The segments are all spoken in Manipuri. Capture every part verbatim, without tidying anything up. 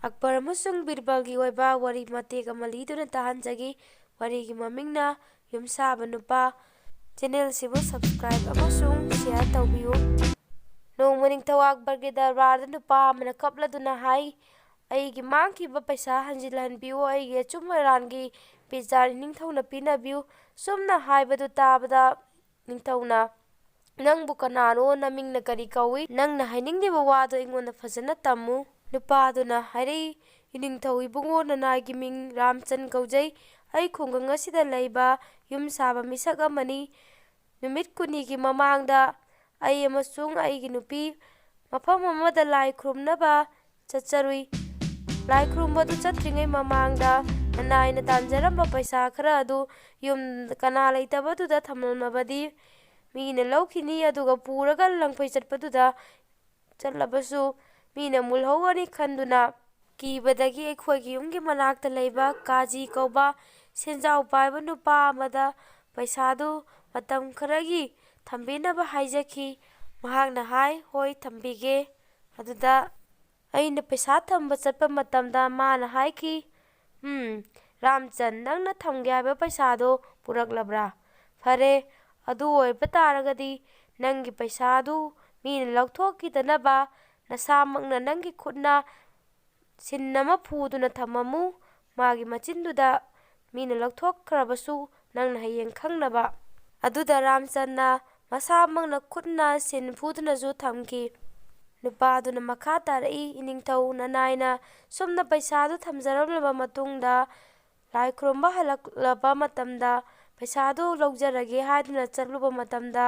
ꯑꯛꯕꯔ ꯑꯃꯁꯨꯡ ꯕꯤꯔꯕꯜꯒꯤ ꯑꯣꯏꯕ ꯋꯥꯔꯤ ꯃꯇꯦꯛ ꯑꯃ ꯂꯤꯗꯨꯅ ꯇꯥꯍꯟꯖꯒꯦ꯫ ꯋꯥꯔꯤꯒꯤ ꯃꯃꯤꯡꯅ ꯌꯨꯝꯁꯥꯕ ꯅꯨꯄꯥ꯫ ꯆꯦꯅꯦꯜꯁꯤꯕꯨ subscribe ꯑꯃꯁꯨꯡ share ꯇꯧꯕꯤꯌꯨ꯫ ꯅꯣꯡꯃ ꯅꯤꯡꯊꯧ ꯑꯛꯕꯔꯒꯤ ꯗꯔꯕꯥꯔꯗ ꯅꯨꯄꯥ ꯑꯃꯅ ꯀꯞꯂꯗꯨꯅ ꯍꯥꯏ, "ꯑꯩꯒꯤ ꯃꯥꯡꯈꯤꯕ ꯄꯩꯁꯥ ꯍꯟꯖꯤꯜꯍꯟꯕꯤꯌꯨ, ꯑꯩꯒꯤ ꯑꯆꯨꯝ ꯑꯔꯥꯟꯒꯤ ꯕꯤꯆꯥꯔ ꯅꯤꯡꯊꯧꯅ ꯄꯤꯅꯕꯤꯌꯨ"꯫ ꯁꯨꯝꯅ ꯍꯥꯏꯕꯗꯨ ꯇꯥꯕꯗ ꯅꯤꯡꯊꯧꯅ, "ꯅꯪꯕꯨ ꯀꯅꯥꯅꯣ? ꯅꯃꯤꯡꯅ ꯀꯔꯤ ꯀꯧꯏ? ꯅꯪꯅ ꯍꯥꯏꯅꯤꯡꯂꯤꯕ ꯋꯥꯗꯨ ꯑꯩꯉꯣꯟꯗ ꯐꯖꯅ ꯇꯝꯃꯨ"꯫ ꯅꯨꯄꯥꯗꯨꯅ ꯍꯥꯏꯔꯛꯏ, "ꯏꯅꯤꯡꯊꯧ ꯏꯕꯨꯡꯉꯣ, ꯅꯅꯥꯏꯒꯤ ꯃꯤꯡ ꯔꯥꯝꯆꯟ ꯀꯧꯖꯩ꯫ ꯑꯩ ꯈꯨꯡꯒꯪ ꯑꯁꯤꯗ ꯂꯩꯕ ꯌꯨꯝ ꯁꯥꯕ ꯃꯤꯁꯛ ꯑꯃꯅꯤ꯫ ꯅꯨꯃꯤꯠ ꯀꯨꯟꯅꯤꯒꯤ ꯃꯃꯥꯡꯗ ꯑꯩ ꯑꯃꯁꯨꯡ ꯑꯩꯒꯤ ꯅꯨꯄꯤ ꯃꯐꯝ ꯑꯃꯗ ꯂꯥꯏ ꯈꯨꯔꯨꯝꯅꯕ ꯆꯠꯆꯔꯨꯏ꯫ ꯂꯥꯏ ꯈꯨꯔꯨꯝꯕꯗꯨ ꯆꯠꯇ꯭ꯔꯤꯉꯩ ꯃꯃꯥꯡꯗ ꯅꯅꯥꯏꯅ ꯇꯥꯟꯖꯔꯝꯕ ꯄꯩꯁꯥ ꯈꯔ ꯑꯗꯨ ꯌꯨꯝ ꯀꯅꯥ ꯂꯩꯇꯕꯗꯨꯗ ꯊꯝꯂꯝꯂꯕꯗꯤ ꯃꯤꯅ ꯂꯧꯈꯤꯅꯤ, ꯑꯗꯨꯒ ꯄꯨꯔꯒ ꯂꯪꯐꯩ ꯆꯠꯄꯗꯨꯗ ꯆꯠꯂꯕꯁꯨ ꯃꯤꯅ ꯃꯨꯜꯍꯧꯒꯅꯤ ꯈꯟꯗꯨꯅ ꯀꯤꯕꯗꯒꯤ ꯑꯩꯈꯣꯏꯒꯤ ꯌꯨꯝꯒꯤ ꯃꯅꯥꯛꯇ ꯂꯩꯕ ꯀꯥꯖꯤ ꯀꯧꯕ ꯁꯦꯟꯖꯥꯎ ꯄꯥꯏꯕ ꯅꯨꯄꯥ ꯑꯃꯗ ꯄꯩꯁꯥꯗꯨ ꯃꯇꯝ ꯈꯔꯒꯤ ꯊꯝꯕꯤꯅꯕ ꯍꯥꯏꯖꯈꯤ"꯫ ꯃꯍꯥꯛꯅ ꯍꯥꯏ, "ꯍꯣꯏ, ꯊꯝꯕꯤꯒꯦ"꯫ ꯑꯗꯨꯗ ꯑꯩꯅ ꯄꯩꯁꯥ ꯊꯝꯕ ꯆꯠꯄ ꯃꯇꯝꯗ ꯃꯥꯅ ꯍꯥꯏꯈꯤ, "ꯎꯝ, ꯔꯥꯝꯆꯟ, ꯅꯪꯅ ꯊꯝꯒꯦ ꯍꯥꯏꯕ ꯄꯩꯁꯥꯗꯣ ꯄꯨꯔꯛꯂꯕ꯭ꯔꯥ? ꯐꯔꯦ, ꯑꯗꯨ ꯑꯣꯏꯕ ꯇꯥꯔꯒꯗꯤ ꯅꯪꯒꯤ ꯄꯩꯁꯥꯗꯨ ꯃꯤꯅ ꯂꯧꯊꯣꯛꯈꯤꯗꯅꯕ ꯅꯁꯥꯃꯛꯅ ꯅꯪꯒꯤ ꯈꯨꯠꯅ ꯁꯤꯟ ꯑꯃ ꯐꯨꯗꯨꯅ ꯊꯝꯃꯝꯃꯨ꯫ ꯃꯥꯒꯤ ꯃꯆꯤꯟꯗꯨꯗ ꯃꯤꯅ ꯂꯧꯊꯣꯛꯈ꯭ꯔꯕꯁꯨ ꯅꯪꯅ ꯍꯌꯦꯡ ꯈꯪꯅꯕ"꯫ ꯑꯗꯨꯗ ꯔꯥꯝꯆꯟꯅ ꯃꯁꯥꯃꯛꯅ ꯈꯨꯠꯅ ꯁꯤꯟ ꯐꯨꯗꯨꯅꯁꯨ ꯊꯝꯈꯤ꯫ ꯅꯨꯄꯥꯗꯨꯅ ꯃꯈꯥ ꯇꯥꯔꯛꯏ, "ꯏꯅꯤꯡꯊꯧ, ꯅꯅꯥꯏꯅ ꯁꯨꯝꯅ ꯄꯩꯁꯥꯗꯨ ꯊꯝꯖꯔꯝꯂꯕ ꯃꯇꯨꯡꯗ ꯂꯥꯏ ꯈꯨꯔꯨꯝꯕ ꯍꯜꯂꯛꯂꯕ ꯃꯇꯝꯗ ꯄꯩꯁꯥꯗꯨ ꯂꯧꯖꯔꯒꯦ ꯍꯥꯏꯗꯨꯅ ꯆꯠꯂꯨꯕ ꯃꯇꯝꯗ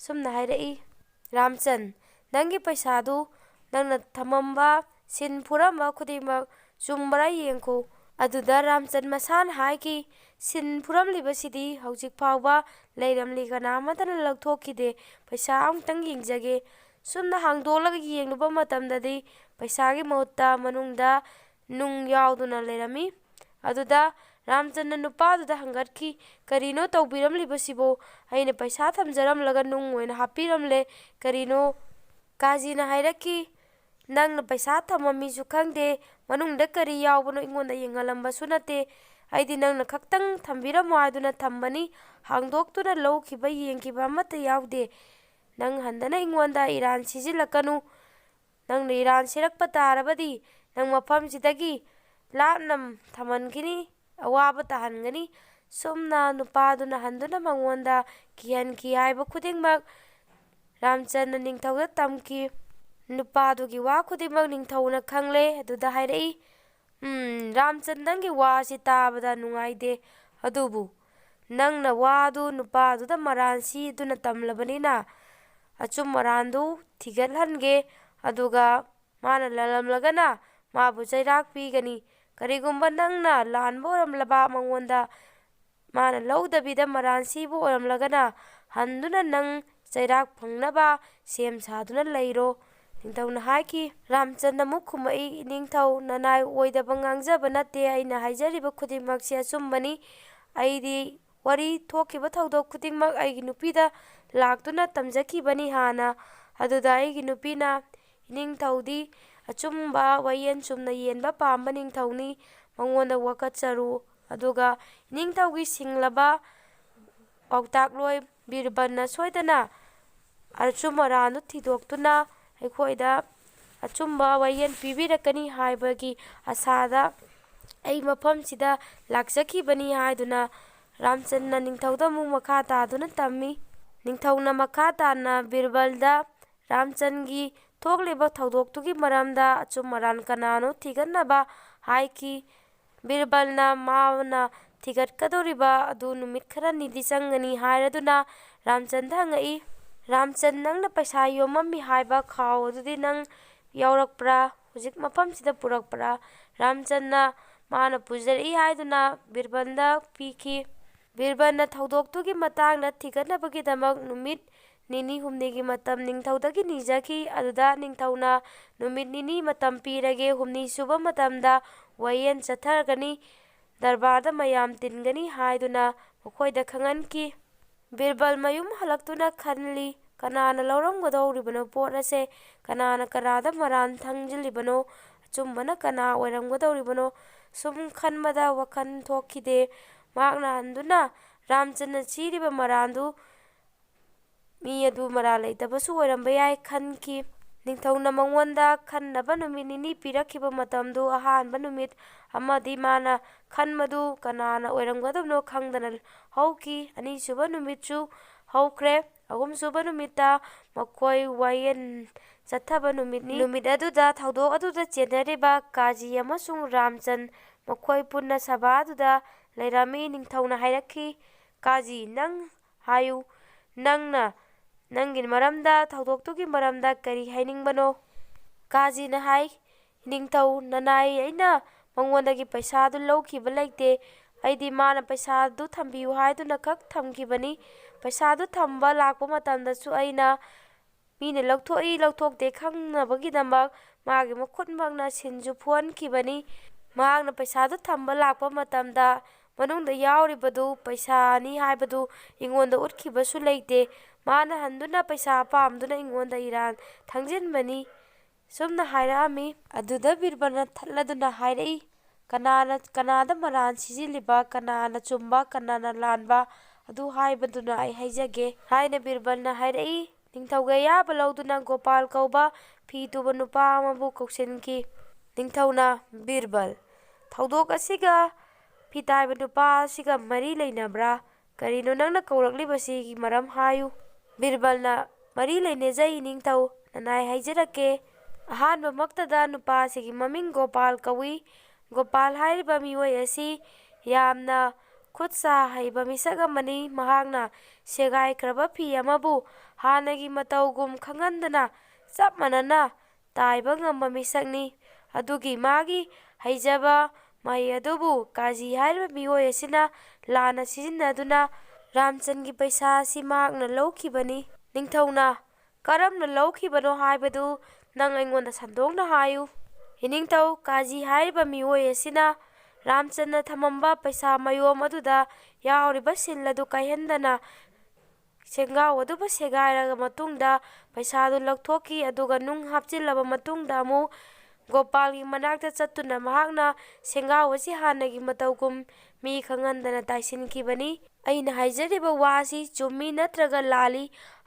ꯁꯨꯝꯅ ꯍꯥꯏꯔꯛꯏ, 'ꯔꯥꯝꯆꯟ, ꯅꯪꯒꯤ ꯄꯩꯁꯥꯗꯨ, ꯅꯪꯅ ꯊꯝꯃꯝꯕ, ꯁꯤꯟ ꯐꯨꯔꯝꯕ ꯈꯨꯗꯤꯡꯃꯛ ꯆꯨꯝꯕ꯭ꯔꯥ ꯌꯦꯡꯈꯣ.'" ꯑꯗꯨꯗ ꯔꯥꯝꯆꯟ ꯃꯁꯥꯅ ꯍꯥꯏꯈꯤ, "ꯁꯤꯟ ꯐꯨꯔꯝꯂꯤꯕꯁꯤꯗꯤ ꯍꯧꯖꯤꯛ ꯐꯥꯎꯕ ꯂꯩꯔꯝꯂꯤ, ꯀꯅꯥ ꯑꯃꯠꯇꯅ ꯂꯧꯊꯣꯛꯈꯤꯗꯦ꯫ ꯄꯩꯁꯥ ꯑꯃꯨꯛꯇꯪ ꯌꯦꯡꯖꯒꯦ"꯫ ꯁꯨꯝꯅ ꯍꯥꯡꯗꯣꯛꯂꯒ ꯌꯦꯡꯂꯨꯕ ꯃꯇꯝꯗꯗꯤ ꯄꯩꯁꯥꯒꯤ ꯃꯍꯨꯠꯇ ꯃꯅꯨꯡꯗ ꯅꯨꯡ ꯌꯥꯎꯗꯨꯅ ꯂꯩꯔꯝꯃꯤ꯫ ꯑꯗꯨꯗ ꯔꯥꯝꯆꯟꯅ ꯅꯨꯄꯥꯗꯨꯗ ꯍꯪꯒꯠꯈꯤ, "ꯀꯔꯤꯅꯣ ꯇꯧꯕꯤꯔꯝꯂꯤꯕꯁꯤꯕꯨ? ꯑꯩꯅ ꯄꯩꯁꯥ ꯊꯝꯖꯔꯝꯂꯒ ꯅꯨꯡ ꯑꯣꯏꯅ ꯍꯥꯞꯄꯤꯔꯝꯂꯦ꯫ ꯀꯔꯤꯅꯣ?" ꯀꯥꯖꯤꯅ ꯍꯥꯏꯔꯛꯈꯤ, ꯅꯪꯅ ꯄꯩꯁꯥ ꯊꯝꯃꯝꯃꯤꯁꯨ ꯈꯪꯗꯦ, ꯃꯅꯨꯡꯗ ꯀꯔꯤ ꯌꯥꯎꯕꯅꯣ ꯑꯩꯉꯣꯟꯗ ꯌꯦꯡꯍꯜꯂꯝꯕꯁꯨ ꯅꯠꯇꯦ꯫ ꯑꯩꯗꯤ ꯅꯪꯅ ꯈꯛꯇꯪ ꯊꯝꯕꯤꯔꯝꯃꯣ ꯍꯥꯏꯗꯨꯅ ꯊꯝꯕꯅꯤ꯫ ꯍꯥꯡꯗꯣꯛꯇꯨꯅ ꯂꯧꯈꯤꯕ ꯌꯦꯡꯈꯤꯕ ꯑꯃꯠꯇ ꯌꯥꯎꯗꯦ꯫ ꯅꯪ ꯍꯟꯗꯅ ꯑꯩꯉꯣꯟꯗ ꯏꯔꯥꯟ ꯁꯤꯖꯤꯜꯂꯛꯀꯅꯨ꯫ ꯅꯪꯅ ꯏꯔꯥꯟ ꯁꯤꯔꯛꯄ ꯇꯥꯔꯕꯗꯤ ꯅꯪ ꯃꯐꯝꯁꯤꯗꯒꯤ ꯂꯥꯞꯅ ꯊꯝꯍꯟꯈꯤꯅꯤ, ꯑꯋꯥꯕ ꯇꯥꯍꯟꯒꯅꯤ꯫ ꯁꯨꯝꯅ ꯅꯨꯄꯥꯗꯨꯅ ꯍꯟꯗꯨꯅ ꯃꯉꯣꯟꯗ ꯀꯤꯍꯟꯈꯤ ꯍꯥꯏꯕ ꯈꯨꯗꯤꯡꯃꯛ ꯔꯥꯝꯆꯟꯗ꯭ꯔ ꯅꯤꯡꯊꯧꯗ ꯇꯝꯈꯤ꯫ ꯅꯨꯄꯥꯗꯨꯒꯤ ꯋꯥ ꯈꯨꯗꯤꯡꯃꯛ ꯅꯤꯡꯊꯧꯅ ꯈꯪꯂꯦ꯫ ꯑꯗꯨꯗ ꯍꯥꯏꯔꯛꯏ, "ꯎꯝ, ꯔꯥꯝꯆꯟꯗ꯭ꯔ, ꯅꯪꯒꯤ ꯋꯥꯁꯤ ꯇꯥꯕꯗ ꯅꯨꯡꯉꯥꯏꯗꯦ, ꯑꯗꯨꯕꯨ ꯅꯪꯅ ꯋꯥꯗꯨ ꯅꯨꯄꯥꯗꯨꯗ ꯃꯔꯥꯟ ꯁꯤꯗꯨꯅ ꯇꯝꯂꯕꯅꯤꯅ ꯑꯆꯨꯝ ꯑꯔꯥꯟꯗꯨ ꯊꯤꯒꯠꯍꯟꯒꯦ, ꯑꯗꯨꯒ ꯃꯥꯅ ꯂꯥꯜꯂꯝꯂꯒꯅ ꯃꯥꯕꯨ ꯆꯩꯔꯥꯛ ꯄꯤꯒꯅꯤ꯫ ꯀꯔꯤꯒꯨꯝꯕ ꯅꯪꯅ ꯂꯥꯟꯕ ꯑꯣꯏꯔꯝꯂꯕ, ꯃꯉꯣꯟꯗ ꯃꯥꯅ ꯂꯧꯗꯕꯤꯗ ꯃꯔꯥꯟ ꯁꯤꯕ ꯑꯣꯏꯔꯝꯂꯒꯅ ꯍꯟꯗꯨꯅ ꯅꯪ ꯆꯩꯔꯥꯛ ꯐꯪꯅꯕ ꯁꯦꯝ ꯁꯥꯗꯨꯅ ꯂꯩꯔꯣ꯫" ꯅꯤꯡꯊꯧꯅ ꯍꯥꯏꯈꯤ꯫ ꯔꯥꯝꯆꯟꯗ꯭ꯔ ꯑꯃꯨꯛ ꯈꯨꯝꯃꯛꯏ, "ꯏꯅꯤꯡꯊꯧ, ꯅꯅꯥꯏ ꯑꯣꯏꯗꯕ ꯉꯥꯡꯖꯕ ꯅꯠꯇꯦ, ꯑꯩꯅ ꯍꯥꯏꯖꯔꯤꯕ ꯈꯨꯗꯤꯡꯃꯛꯁꯦ ꯑꯆꯨꯝꯕꯅꯤ꯫ ꯑꯩꯗꯤ ꯋꯥꯔꯤ ꯊꯣꯛꯈꯤꯕ ꯊꯧꯗꯣꯛ ꯈꯨꯗꯤꯡꯃꯛ ꯑꯩꯒꯤ ꯅꯨꯄꯤꯗ ꯂꯥꯛꯇꯨꯅ ꯇꯝꯖꯈꯤꯕꯅꯤ ꯍꯥꯟꯅ꯫ ꯑꯗꯨꯗ ꯑꯩꯒꯤ ꯅꯨꯄꯤꯅ, ꯏꯅꯤꯡꯊꯧꯗꯤ ꯑꯆꯨꯝꯕ ꯋꯥꯌꯦꯜ ꯆꯨꯝꯅ ꯌꯦꯟꯕ ꯄꯥꯝꯕ ꯅꯤꯡꯊꯧꯅꯤ, ꯃꯉꯣꯟꯗ ꯋꯥꯀꯠꯆꯔꯨ꯫ ꯑꯗꯨꯒ ꯏꯅꯤꯡꯊꯧꯒꯤ ꯁꯤꯡꯂꯕ ꯄꯥꯎꯇꯥꯛꯂꯣꯏ ꯕꯤꯔꯕꯜꯅ ꯁꯣꯏꯗꯅ ꯑꯆꯨꯝ ꯑꯔꯥꯟꯗꯨ ꯊꯤꯗꯣꯛꯇꯨꯅ ꯑꯩꯈꯣꯏꯗ ꯑꯆꯨꯝꯕ ꯋꯥꯌꯦꯜ ꯄꯤꯕꯤꯔꯛꯀꯅꯤ ꯍꯥꯏꯕꯒꯤ ꯑꯁꯥꯗ ꯑꯩ ꯃꯐꯝꯁꯤꯗ ꯂꯥꯛꯆꯈꯤꯕꯅꯤ" ꯍꯥꯏꯗꯨꯅ ꯔꯥꯝꯆꯟꯗ꯭ꯔꯅ ꯅꯤꯡꯊꯧꯗ ꯑꯃꯨꯛ ꯃꯈꯥ ꯇꯥꯗꯨꯅ ꯇꯝꯃꯤ꯫ ꯅꯤꯡꯊꯧꯅ ꯃꯈꯥ ꯇꯥꯅ ꯕꯤꯔꯕꯜꯗ ꯔꯥꯝꯆꯟꯗ꯭ꯔꯒꯤ ꯊꯣꯛꯂꯤꯕ ꯊꯧꯗꯣꯛꯇꯨꯒꯤ ꯃꯔꯝꯗ ꯑꯆꯨꯝ ꯑꯔꯥꯟ ꯀꯅꯥꯅꯣ ꯊꯤꯒꯠꯅꯕ ꯍꯥꯏꯈꯤ꯫ ꯕꯤꯔꯕꯜꯅ ꯃꯥꯅ ꯊꯤꯒꯠꯀꯗꯧꯔꯤꯕ ꯑꯗꯨ ꯅꯨꯃꯤꯠ ꯈꯔꯅꯤꯗꯤ ꯆꯪꯒꯅꯤ ꯍꯥꯏꯔꯗꯨꯅ ꯔꯥꯝꯆꯟꯗ꯭ꯔꯗ ꯍꯪꯉꯛꯏ, "ꯔꯥꯝꯆꯟꯗ꯭ꯔ, ꯅꯪꯅ ꯄꯩꯁꯥ ꯌꯣꯝꯃꯝꯃꯤ ꯍꯥꯏꯕ ꯈꯥꯎ ꯑꯗꯨꯗꯤ ꯅꯪ ꯌꯥꯎꯔꯛꯄ꯭ꯔꯥ? ꯍꯧꯖꯤꯛ ꯃꯐꯝꯁꯤꯗ ꯄꯨꯔꯛꯄ꯭ꯔꯥ?" ꯔꯥꯝꯆꯟꯗ꯭ꯔꯅ ꯃꯥꯅ ꯄꯨꯖꯔꯛꯏ ꯍꯥꯏꯗꯨꯅ ꯕꯤꯔꯕꯜꯗ ꯄꯤꯈꯤ꯫ ꯕꯤꯔꯕꯜꯅ ꯊꯧꯗꯣꯛꯇꯨꯒꯤ ꯃꯇꯥꯡꯗ ꯊꯤꯒꯠꯅꯕꯒꯤꯗꯃꯛ ꯅꯨꯃꯤꯠ ꯅꯤꯅꯤ ꯍꯨꯝꯅꯤꯒꯤ ꯃꯇꯝ ꯅꯤꯡꯊꯧꯗꯒꯤ ꯅꯤꯖꯈꯤ꯫ ꯑꯗꯨꯗ ꯅꯤꯡꯊꯧꯅ, "ꯅꯨꯃꯤꯠ ꯅꯤꯅꯤ ꯃꯇꯝ ꯄꯤꯔꯒꯦ, ꯍꯨꯝꯅꯤ ꯁꯨꯕ ꯃꯇꯝꯗ ꯋꯥꯌꯦꯜ ꯆꯠꯊꯔꯒꯅꯤ, ꯗꯔꯕꯥꯔꯗ ꯃꯌꯥꯝ ꯇꯤꯟꯒꯅꯤ" ꯍꯥꯏꯗꯨꯅ ꯃꯈꯣꯏꯗ ꯈꯪꯍꯟꯈꯤ꯫ ꯕꯤꯔꯕꯜ ꯃꯌꯨꯝ ꯍꯜꯂꯛꯇꯨꯅ ꯈꯜꯂꯤ, ꯀꯅꯥꯅ ꯂꯧꯔꯝꯒꯗꯧꯔꯤꯕꯅꯣ ꯄꯣꯠ ꯑꯁꯦ? ꯀꯅꯥꯅ ꯀꯅꯥꯗ ꯃꯔꯥꯟ ꯊꯪꯖꯤꯜꯂꯤꯕꯅꯣ? ꯑꯆꯨꯝꯕꯅ ꯀꯅꯥ ꯑꯣꯏꯔꯝꯒꯗꯧꯔꯤꯕꯅꯣ? ꯁꯨꯝ ꯈꯟꯕꯗ ꯋꯥꯈꯜ ꯊꯣꯛꯈꯤꯗꯦ꯫ ꯃꯍꯥꯛꯅ ꯍꯟꯗꯨꯅ ꯔꯥꯝꯆꯟꯅ ꯁꯤꯔꯤꯕ ꯃꯔꯥꯜꯗꯨ ꯃꯤ ꯑꯗꯨ ꯃꯔꯥꯜ ꯂꯩꯇꯕꯁꯨ ꯑꯣꯏꯔꯝꯕ ꯌꯥꯏ ꯈꯟꯈꯤ꯫ ꯅꯤꯡꯊꯧꯅ ꯃꯉꯣꯟꯗ ꯈꯟꯅꯕ ꯅꯨꯃꯤꯠ ꯅꯤꯅꯤ ꯄꯤꯔꯛꯈꯤꯕ ꯃꯇꯝꯗꯨ ꯑꯍꯥꯟꯕ ꯅꯨꯃꯤꯠ ꯑꯃꯗꯤ ꯃꯥꯅ ꯈꯟꯕꯗꯨ ꯀꯅꯥꯅ ꯑꯣꯏꯔꯝꯒꯗꯕꯅꯣ ꯈꯪꯗꯅ ꯍꯧꯈꯤ꯫ ꯑꯅꯤꯁꯨꯕ ꯅꯨꯃꯤꯠꯁꯨ ꯍꯧꯈ꯭ꯔꯦ꯫ ꯑꯍꯨꯝꯁꯨꯕ ꯅꯨꯃꯤꯠꯇ ꯃꯈꯣꯏ ꯋꯥꯌꯦꯜ ꯆꯠꯊꯕ ꯅꯨꯃꯤꯠꯅꯤ꯫ ꯅꯨꯃꯤꯠ ꯑꯗꯨꯗ ꯊꯧꯗꯣꯛ ꯑꯗꯨꯗ ꯆꯦꯟꯅꯔꯤꯕ ꯀꯥꯖꯤ ꯑꯃꯁꯨꯡ ꯔꯥꯝꯆꯟ ꯃꯈꯣꯏ ꯄꯨꯟꯅ ꯁꯚꯥꯗꯨꯗ ꯂꯩꯔꯝꯃꯤ꯫ ꯅꯤꯡꯊꯧꯅ ꯍꯥꯏꯔꯛꯈꯤ, "ꯀꯥꯖꯤ, ꯅꯪ ꯍꯥꯏꯌꯨ, ꯅꯪꯅ ꯅꯪꯒꯤ ꯃꯔꯝꯗ, ꯊꯧꯗꯣꯛꯇꯨꯒꯤ ꯃꯔꯝꯗ ꯀꯔꯤ ꯍꯥꯏꯅꯤꯡꯕꯅꯣ?" ꯀꯥꯖꯤꯅ ꯍꯥꯏ, "ꯅꯤꯡꯊꯧ, ꯅꯅꯥꯏ ꯑꯩꯅ ꯃꯉꯣꯟꯗꯒꯤ ꯄꯩꯁꯥꯗꯨ ꯂꯧꯈꯤꯕ ꯂꯩꯇꯦ꯫ ꯑꯩꯗꯤ ꯃꯥꯅ ꯄꯩꯁꯥꯗꯨ ꯊꯝꯕꯤꯌꯨ ꯍꯥꯏꯗꯨꯅ ꯈꯛ ꯊꯝꯈꯤꯕꯅꯤ꯫ ꯄꯩꯁꯥꯗꯨ ꯊꯝꯕ ꯂꯥꯛꯄ ꯃꯇꯝꯗꯁꯨ ꯑꯩꯅ ꯃꯤꯅ ꯂꯧꯊꯣꯛꯏ ꯂꯧꯊꯣꯛꯇꯦ ꯈꯪꯅꯕꯒꯤꯗꯃꯛ ꯃꯥꯒꯤ ꯃꯈꯨꯠꯃꯛꯅ ꯁꯤꯟꯁꯨ ꯐꯨꯍꯟꯈꯤꯕꯅꯤ꯫ ꯃꯍꯥꯛꯅ ꯄꯩꯁꯥꯗꯨ ꯊꯝꯕ ꯂꯥꯛꯄ ꯃꯇꯝꯗ ꯃꯅꯨꯡꯗ ꯌꯥꯎꯔꯤꯕꯗꯨ ꯄꯩꯁꯥꯅꯤ ꯍꯥꯏꯕꯗꯨ ꯑꯩꯉꯣꯟꯗ ꯎꯠꯈꯤꯕꯁꯨ ꯂꯩꯇꯦ꯫ ꯃꯥꯅ ꯍꯟꯗꯨꯅ ꯄꯩꯁꯥ ꯄꯥꯝꯗꯨꯅ ꯑꯩꯉꯣꯟꯗ ꯏꯔꯥꯟ ꯊꯪꯖꯤꯟꯕꯅꯤ" ꯁꯨꯝꯅ ꯍꯥꯏꯔꯛꯑꯝꯃꯤ꯫ ꯑꯗꯨꯗ ꯕꯤꯔꯕꯜꯅ ꯊꯠꯂꯗꯨꯅ ꯍꯥꯏꯔꯛꯏ, "ꯀꯅꯥꯅ ꯀꯅꯥꯗ ꯃꯔꯥꯟ ꯁꯤꯖꯤꯜꯂꯤꯕ, ꯀꯅꯥꯅ ꯆꯨꯝꯕ, ꯀꯅꯥꯅ ꯂꯥꯟꯕ, ꯑꯗꯨ ꯍꯥꯏꯕꯗꯨꯅ ꯑꯩ ꯍꯥꯏꯖꯒꯦ" ꯍꯥꯏꯅ ꯕꯤꯔꯕꯜꯅ ꯍꯥꯏꯔꯛꯏ꯫ ꯅꯤꯡꯊꯧꯒꯤ ꯑꯌꯥꯕ ꯂꯧꯗꯨꯅ ꯒꯣꯄꯥꯜ ꯀꯧꯕ ꯐꯤ ꯇꯨꯕ ꯅꯨꯄꯥ ꯑꯃꯕꯨ ꯀꯧꯁꯤꯟꯈꯤ꯫ ꯅꯤꯡꯊꯧꯅ, "ꯕꯤꯔꯕꯜ, ꯊꯧꯗꯣꯛ ꯑꯁꯤꯒ ꯐꯤ ꯇꯥꯏꯕ ꯅꯨꯄꯥ ꯑꯁꯤꯒ ꯃꯔꯤ ꯂꯩꯅꯕ꯭ꯔꯥ? ꯀꯔꯤꯅꯣ ꯅꯪꯅ ꯀꯧꯔꯛꯂꯤꯕꯁꯤꯒꯤ ꯃꯔꯝ ꯍꯥꯏꯌꯨ"꯫ ꯕꯤꯔꯕꯜꯅ, "ꯃꯔꯤ ꯂꯩꯅꯖꯩ ꯅꯤꯡꯊꯧ, ꯅꯅꯥꯏ ꯍꯥꯏꯖꯔꯛꯀꯦ꯫ ꯑꯍꯥꯟꯕꯃꯛꯇꯗ ꯅꯨꯄꯥ ꯑꯁꯤꯒꯤ ꯃꯃꯤꯡ ꯒꯣꯄꯥꯜ ꯀꯧꯏ꯫ ꯒꯣꯄꯥꯜ ꯍꯥꯏꯔꯤꯕ ꯃꯤꯑꯣꯏ ꯑꯁꯤ ꯌꯥꯝꯅ ꯈꯨꯠ ꯁꯥ ꯍꯩꯕ ꯃꯤꯁꯛ ꯑꯃꯅꯤ꯫ ꯃꯍꯥꯛꯅ ꯁꯦꯒꯥꯏꯈ꯭ꯔꯕ ꯐꯤ ꯑꯃꯕꯨ ꯍꯥꯟꯅꯒꯤ ꯃꯇꯧꯒꯨꯝ ꯈꯪꯍꯟꯗꯅ ꯆꯞ ꯃꯥꯟꯅꯅ ꯇꯥꯏꯕ ꯉꯝꯕ ꯃꯤꯁꯛꯅꯤ꯫ ꯑꯗꯨꯒꯤ ꯃꯥꯒꯤ ꯍꯩꯖꯕ ꯃꯍꯩ ꯑꯗꯨꯕꯨ ꯀꯥꯖꯤ ꯍꯥꯏꯔꯤꯕ ꯃꯤꯑꯣꯏ ꯑꯁꯤꯅ ꯂꯥꯟꯅ ꯁꯤꯖꯤꯟꯅꯗꯨꯅ ꯔꯥꯝꯆꯟꯒꯤ ꯄꯩꯁꯥ ꯑꯁꯤ ꯃꯍꯥꯛꯅ ꯂꯧꯈꯤꯕꯅꯤ"꯫ ꯅꯤꯡꯊꯧꯅ, "ꯀꯔꯝꯅ ꯂꯧꯈꯤꯕꯅꯣ ꯍꯥꯏꯕꯗꯨ ꯅꯪ ꯑꯩꯉꯣꯟꯗ ꯁꯟꯗꯣꯛꯅ ꯍꯥꯏꯌꯨ"꯫ ꯏꯅꯤꯡꯊꯧ, ꯀꯥꯖꯤ ꯍꯥꯏꯔꯤꯕ ꯃꯤꯑꯣꯏ ꯑꯁꯤꯅ ꯔꯥꯝꯆꯟꯅ ꯊꯝꯃꯝꯕ ꯄꯩꯁꯥ ꯃꯌꯣꯝ ꯑꯗꯨꯗ ꯌꯥꯎꯔꯤꯕ ꯁꯤꯜ ꯑꯗꯨ ꯀꯥꯏꯍꯟꯗꯅ ꯁꯦꯡꯒꯥꯎ ꯑꯗꯨꯕꯨ ꯁꯦꯒꯥꯏꯔꯕ ꯃꯇꯨꯡꯗ ꯄꯩꯁꯥꯗꯨ ꯂꯧꯊꯣꯛꯈꯤ꯫ ꯑꯗꯨꯒ ꯅꯨꯡ ꯍꯥꯞꯆꯤꯜꯂꯕ ꯃꯇꯨꯡꯗ ꯑꯃꯨꯛ ꯒꯣꯄꯥꯜꯒꯤ ꯃꯅꯥꯛꯇ ꯆꯠꯇꯨꯅ ꯃꯍꯥꯛꯅ ꯁꯦꯡꯒꯥꯎ ꯑꯁꯤ ꯍꯥꯟꯅꯒꯤ ꯃꯇꯧꯒꯨꯝ ꯃꯤ ꯈꯪꯍꯟꯗꯅ ꯇꯥꯏꯁꯤꯟꯈꯤꯕꯅꯤ꯫ ꯑꯩꯅ ꯍꯥꯏꯖꯔꯤꯕ ꯋꯥꯁꯤ ꯆꯨꯝꯃꯤ ꯅꯠꯇ꯭ꯔꯒ ꯂꯥꯜꯂꯤ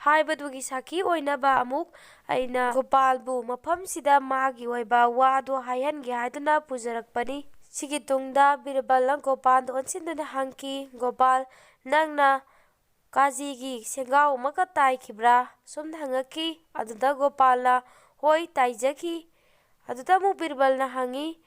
ꯍꯥꯏꯕꯗꯨꯒꯤ ꯁꯥꯈꯤ ꯑꯣꯏꯅꯕ ꯑꯃꯨꯛ ꯑꯩꯅ ꯒꯣꯄꯥꯜꯕꯨ ꯃꯐꯝꯁꯤꯗ ꯃꯥꯒꯤ ꯑꯣꯏꯕ ꯋꯥꯗꯨ ꯍꯥꯏꯍꯟꯒꯦ ꯍꯥꯏꯗꯨꯅ ꯄꯨꯖꯔꯛꯄꯅꯤ꯫ ꯁꯤꯒꯤ ꯇꯨꯡꯗ ꯕꯤꯔꯕꯜꯅ ꯒꯣꯄꯥꯜꯗ ꯑꯣꯟꯁꯤꯟꯗꯨꯅ ꯍꯪꯈꯤ, "ꯒꯣꯄꯥꯜ, ꯅꯪꯅ ꯀꯥꯖꯤꯒꯤ ꯁꯦꯡꯒꯥꯎ ꯑꯃꯒ ꯇꯥꯏꯈꯤꯕ꯭ꯔꯥ?" ꯁꯨꯝꯅ ꯍꯪꯉꯛꯈꯤ꯫ ꯑꯗꯨꯗ ꯒꯣꯄꯥꯜꯅ, "ꯍꯣꯏ, ꯇꯥꯏꯖꯈꯤ"꯫ ꯑꯗꯨꯗ ꯑꯃꯨꯛ ꯕꯤꯔꯕꯜꯅ ꯍꯪꯉꯤ,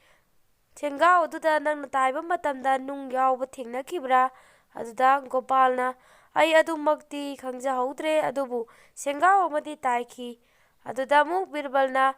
"ꯁꯦꯡꯒꯥꯎ ꯑꯗꯨꯗ ꯅꯪꯅ ꯇꯥꯏꯕ ꯃꯇꯝꯗ ꯅꯨꯡ ꯌꯥꯎꯕ ꯊꯦꯡꯅꯈꯤꯕ꯭ꯔꯥ?" ꯑꯗꯨꯗ ꯒꯣꯄꯥꯜꯅ, "ꯑꯩ ꯑꯗꯨꯃꯛꯇꯤ ꯈꯪꯖꯍꯧꯗ꯭ꯔꯦ, ꯑꯗꯨꯕꯨ ꯁꯦꯡꯒꯥꯎ ꯑꯃꯗꯤ ꯇꯥꯏꯈꯤ"꯫ ꯑꯗꯨꯗ ꯑꯃꯨꯛ ꯕꯤꯔꯕꯜꯅ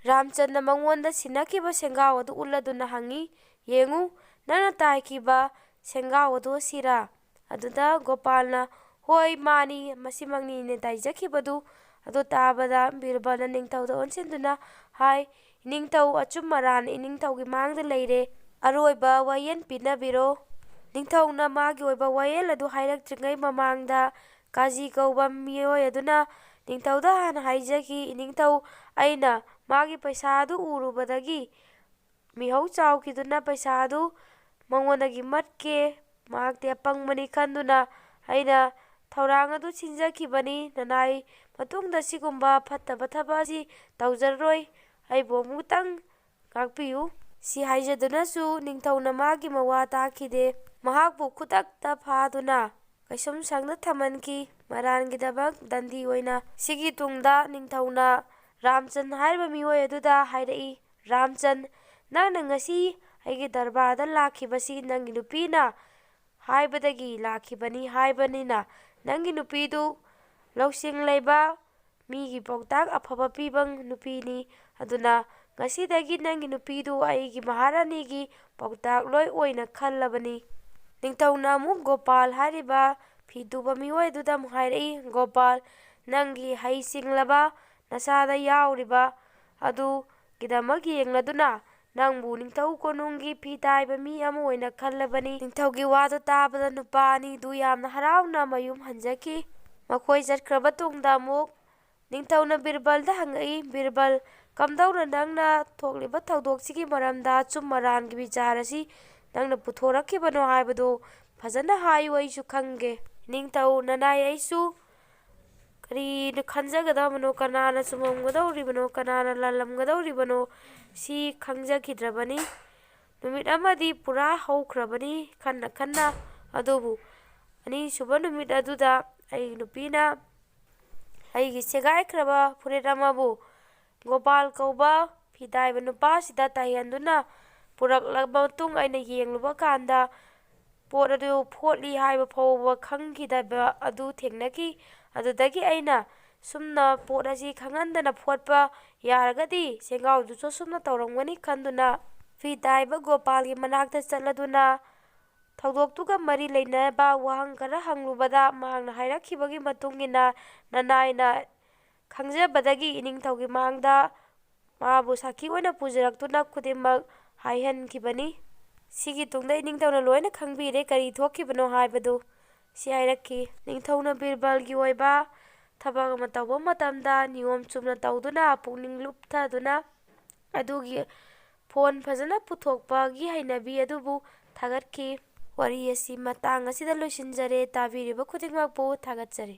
ꯔꯥꯝꯆꯟꯗ ꯃꯉꯣꯟꯗ ꯁꯤꯟꯅꯈꯤꯕ ꯁꯦꯡꯒꯥꯎ ꯑꯗꯨ ꯎꯠꯂꯗꯨꯅ ꯍꯪꯉꯤ, "ꯌꯦꯡꯉꯨ, ꯅꯪꯅ ꯇꯥꯏꯈꯤꯕ ꯁꯦꯡꯒꯥꯎ ꯑꯗꯨ ꯑꯁꯤꯔꯥ?" ꯑꯗꯨꯗ ꯒꯣꯄꯥꯜꯅ, "ꯍꯣꯏ, ꯃꯥꯅꯤ, ꯃꯁꯤꯃꯛꯅꯤ ꯏꯅꯦ ꯇꯥꯏꯖꯈꯤꯕꯗꯨ"꯫ ꯑꯗꯨ ꯇꯥꯕꯗ ꯕꯤꯔꯕꯜꯅ ꯅꯤꯡꯊꯧꯗ ꯑꯣꯟꯁꯤꯟꯗꯨꯅ ꯍꯥꯏ, "ꯏꯅꯤꯡꯊꯧ, ꯑꯆꯨꯝ ꯑꯔꯥꯟ ꯏꯅꯤꯡꯊꯧꯒꯤ ꯃꯥꯡꯗ ꯂꯩꯔꯦ꯫ ꯑꯔꯣꯏꯕ ꯋꯥꯌꯦꯜ ꯄꯤꯅꯕꯤꯔꯣ"꯫ ꯅꯤꯡꯊꯧꯅ ꯃꯥꯒꯤ ꯑꯣꯏꯕ ꯋꯥꯌꯦꯜ ꯑꯗꯨ ꯍꯥꯏꯔꯛꯇ꯭ꯔꯤꯉꯩ ꯃꯃꯥꯡꯗ ꯀꯥꯖꯤ ꯀꯧꯕ ꯃꯤꯑꯣꯏ ꯑꯗꯨꯅ ꯅꯤꯡꯊꯧꯗ ꯍꯥꯟꯅ ꯍꯥꯏꯖꯈꯤ, "ꯏꯅꯤꯡꯊꯧ, ꯑꯩꯅ ꯃꯥꯒꯤ ꯄꯩꯁꯥ ꯑꯗꯨ ꯎꯔꯨꯕꯗꯒꯤ ꯃꯤꯍꯧ ꯆꯥꯎꯈꯤꯗꯨꯅ ꯄꯩꯁꯥ ꯑꯗꯨ ꯃꯉꯣꯟꯗꯒꯤ ꯃꯠꯀꯦ꯫ ꯃꯍꯥꯛꯇꯤ ꯑꯄꯪꯕꯅꯤ ꯈꯟꯗꯨꯅ ꯑꯩꯅ ꯊꯧꯔꯥꯡ ꯑꯗꯨ ꯁꯤꯟꯖꯈꯤꯕꯅꯤ꯫ ꯅꯅꯥꯏ ꯃꯇꯨꯡꯗ ꯁꯤꯒꯨꯝꯕ ꯐꯠꯇꯕ ꯊꯕꯛ ꯑꯁꯤ ꯇꯧꯖꯔꯔꯣꯏ꯫ ꯑꯩꯕꯨ ꯑꯃꯨꯛꯇꯪ ꯉꯥꯛꯄꯤꯌꯨ"꯫ ꯁꯤ ꯍꯥꯏꯖꯗꯨꯅꯁꯨ ꯅꯤꯡꯊꯧꯅ ꯃꯥꯒꯤ ꯃꯋꯥ ꯇꯥꯈꯤꯗꯦ꯫ ꯃꯍꯥꯛꯄꯨ ꯈꯨꯗꯛꯇ ꯐꯥꯗꯨꯅ ꯀꯩꯁꯨꯝ ꯁꯪꯗ ꯊꯝꯍꯟꯈꯤ, ꯃꯔꯥꯟꯒꯤꯗꯃꯛ ꯗꯟꯗꯤ ꯑꯣꯏꯅ꯫ ꯁꯤꯒꯤ ꯇꯨꯡꯗ ꯅꯤꯡꯊꯧꯅ ꯔꯥꯝꯆꯟ ꯍꯥꯏꯔꯤꯕ ꯃꯤꯑꯣꯏ ꯑꯗꯨꯗ ꯍꯥꯏꯔꯛꯏ, "ꯔꯥꯝꯆꯟ, ꯅꯪꯅ ꯉꯁꯤ ꯑꯩꯒꯤ ꯗꯔꯕꯥꯔꯗ ꯂꯥꯛꯈꯤꯕꯁꯤ ꯅꯪꯒꯤ ꯅꯨꯄꯤꯅ ꯍꯥꯏꯕꯗꯒꯤ ꯂꯥꯛꯈꯤꯕꯅꯤ ꯍꯥꯏꯕꯅꯤꯅ, ꯅꯪꯒꯤ ꯅꯨꯄꯤꯗꯨ ꯂꯧꯁꯤꯡ ꯂꯩꯕ, ꯃꯤꯒꯤ ꯄꯥꯎꯇꯥꯛ ꯑꯐꯕ ꯄꯤꯕ ꯅꯨꯄꯤꯅꯤ꯫ ꯑꯗꯨꯅ ꯉꯁꯤꯗꯒꯤ ꯅꯪꯒꯤ ꯅꯨꯄꯤꯗꯨ ꯑꯩꯒꯤ ꯃꯍꯥꯔꯥꯅꯤꯒꯤ ꯄꯥꯎꯇꯥꯛ ꯂꯣꯏ ꯑꯣꯏꯅ ꯈꯜꯂꯕꯅꯤ"꯫ ꯅꯤꯡꯊꯧꯅ ꯑꯃꯨꯛ ꯒꯣꯄꯥꯜ ꯍꯥꯏꯔꯤꯕ ꯐꯤ ꯇꯨꯕ ꯃꯤꯑꯣꯏ ꯑꯗꯨꯗ ꯑꯃꯨꯛ ꯍꯥꯏꯔꯛꯏ, "ꯒꯣꯄꯥꯜ, ꯅꯪꯒꯤ ꯍꯩ ꯁꯤꯡꯂꯕ ꯅꯁꯥꯗ ꯌꯥꯎꯔꯤꯕ ꯑꯗꯨꯒꯤꯗꯃꯛ ꯌꯦꯡꯂꯗꯨꯅ ꯅꯪꯕꯨ ꯅꯤꯡꯊꯧ ꯀꯣꯅꯨꯡꯒꯤ ꯐꯤ ꯇꯥꯏꯕ ꯃꯤ ꯑꯃ ꯑꯣꯏꯅ ꯈꯜꯂꯕꯅꯤ꯫ ꯅꯤꯡꯊꯧꯒꯤ ꯋꯥꯗꯨ ꯇꯥꯕꯗ ꯅꯨꯄꯥ ꯑꯅꯤꯗꯨ ꯌꯥꯝꯅ ꯍꯔꯥꯎꯅ ꯃꯌꯨꯝ ꯍꯟꯖꯈꯤ꯫ ꯃꯈꯣꯏ ꯆꯠꯈ꯭ꯔꯕ ꯇꯨꯡꯗ ꯑꯃꯨꯛ ꯅꯤꯡꯊꯧꯅ ꯕꯤꯔꯕꯜꯗ ꯍꯪꯉꯛꯏ, "ꯕꯤꯔꯕꯜ, ꯀꯝꯗꯧꯅ ꯅꯪꯅ ꯊꯣꯛꯂꯤꯕ ꯊꯧꯗꯣꯛꯁꯤꯒꯤ ꯃꯔꯝꯗ ꯑꯆꯨꯝ ꯑꯔꯥꯟꯒꯤ ꯕꯤꯆꯥꯔ ꯑꯁꯤ ꯅꯪꯅ ꯄꯨꯊꯣꯔꯛꯈꯤꯕꯅꯣ ꯍꯥꯏꯕꯗꯨ ꯐꯖꯅ ꯍꯥꯏꯌꯨ, ꯑꯩꯁꯨ ꯈꯪꯒꯦ"꯫ ꯅꯤꯡꯊꯧ ꯅꯅꯥꯏ ꯑꯩꯁꯨ ꯀꯔꯤꯅ ꯈꯟꯖꯒꯗꯕꯅꯣ, ꯀꯅꯥꯅ ꯆꯨꯝꯃꯝꯒꯗꯧꯔꯤꯕꯅꯣ, ꯀꯅꯥꯅ ꯂꯥꯜꯂꯝꯒꯗꯧꯔꯤꯕꯅꯣ, ꯁꯤ ꯈꯪꯖꯈꯤꯗ꯭ꯔꯕꯅꯤ꯫ ꯅꯨꯃꯤꯠ ꯑꯃꯗꯤ ꯄꯨꯔꯥ ꯍꯧꯈ꯭ꯔꯕꯅꯤ ꯈꯟꯅ ꯈꯟꯅ꯫ ꯑꯗꯨꯕꯨ ꯑꯅꯤꯁꯨꯕ ꯅꯨꯃꯤꯠ ꯑꯗꯨꯗ ꯑꯩꯒꯤ ꯅꯨꯄꯤꯅ ꯑꯩꯒꯤ ꯁꯦꯒꯥꯏꯈ꯭ꯔꯕ ꯐꯨꯔꯤꯠ ꯑꯃꯕꯨ ꯒꯣꯄꯥꯜ ꯀꯧꯕ ꯐꯤꯗꯥꯏꯕ ꯅꯨꯄꯥꯁꯤꯗ ꯇꯥꯏꯍꯟꯗꯨꯅ ꯄꯨꯔꯛꯂꯕ ꯃꯇꯨꯡ ꯑꯩꯅ ꯌꯦꯡꯂꯨꯕ ꯀꯥꯟꯗ ꯄꯣꯠ ꯑꯗꯨ ꯐꯣꯠꯂꯤ ꯍꯥꯏꯕ ꯐꯥꯎꯕ ꯈꯪꯈꯤꯗꯕ ꯑꯗꯨ ꯊꯦꯡꯅꯈꯤ꯫ ꯑꯗꯨꯗꯒꯤ ꯑꯩꯅ ꯁꯨꯝꯅ ꯄꯣꯠ ꯑꯁꯤ ꯈꯪꯍꯟꯗꯅ ꯐꯣꯠꯄ ꯌꯥꯔꯒꯗꯤ ꯁꯦꯡꯒꯥꯎꯗꯨꯁꯨ ꯁꯨꯝꯅ ꯇꯧꯔꯝꯒꯅꯤ ꯈꯟꯗꯨꯅ ꯐꯤꯗꯥꯏꯕ ꯒꯣꯄꯥꯜꯒꯤ ꯃꯅꯥꯛꯇ ꯆꯠꯂꯗꯨꯅ ꯊꯧꯗꯣꯛꯇꯨꯒ ꯃꯔꯤ ꯂꯩꯅꯕ ꯋꯥꯍꯪ ꯈꯔ ꯍꯪꯂꯨꯕꯗ ꯃꯍꯥꯛꯅ ꯍꯥꯏꯔꯛꯈꯤꯕꯒꯤ ꯃꯇꯨꯡ ꯏꯟꯅ ꯅꯅꯥꯏꯅ ꯈꯪꯖꯕꯗꯒꯤ ꯏꯅꯤꯡꯊꯧꯒꯤ ꯃꯥꯡꯗ ꯃꯥꯕꯨ ꯁꯥꯈꯤ ꯑꯣꯏꯅ ꯄꯨꯖꯔꯛꯇꯨꯅ ꯈꯨꯗꯤꯡꯃꯛ ꯍꯥꯏꯍꯟꯈꯤꯕꯅꯤ꯫ ꯁꯤꯒꯤ ꯇꯨꯡꯗ ꯏꯅꯤꯡꯊꯧꯅ ꯂꯣꯏꯅ ꯈꯪꯕꯤꯔꯦ ꯀꯔꯤ ꯊꯣꯛꯈꯤꯕꯅꯣ ꯍꯥꯏꯕꯗꯨ꯫ ꯁꯤ ꯍꯥꯏꯔꯛꯈꯤ, "ꯅꯤꯡꯊꯧꯅ ꯕꯤꯔꯕꯜꯒꯤ ꯑꯣꯏꯕ ꯊꯕꯛ ꯑꯃ ꯇꯧꯕ ꯃꯇꯝꯗ ꯅꯤꯌꯣꯝ ꯆꯨꯝꯅ ꯇꯧꯗꯨꯅ ꯄꯨꯛꯅꯤꯡ ꯂꯨꯞꯊꯗꯨꯅ ꯑꯗꯨꯒꯤ ꯐꯣꯟ ꯐꯖꯅ ꯄꯨꯊꯣꯛꯄꯒꯤ ꯍꯩꯅꯕꯤ ꯑꯗꯨꯕꯨ ꯊꯥꯒꯠꯈꯤ"꯫ ꯋꯥꯔꯤ ꯑꯁꯤ ꯃꯇꯥꯡ ꯑꯁꯤꯗ ꯂꯣꯏꯁꯤꯟꯖꯔꯦ꯫ ꯇꯥꯕꯤꯔꯤꯕ ꯈꯨꯗꯤꯡꯃꯛꯄꯨ ꯊꯥꯒꯠꯆꯔꯤ꯫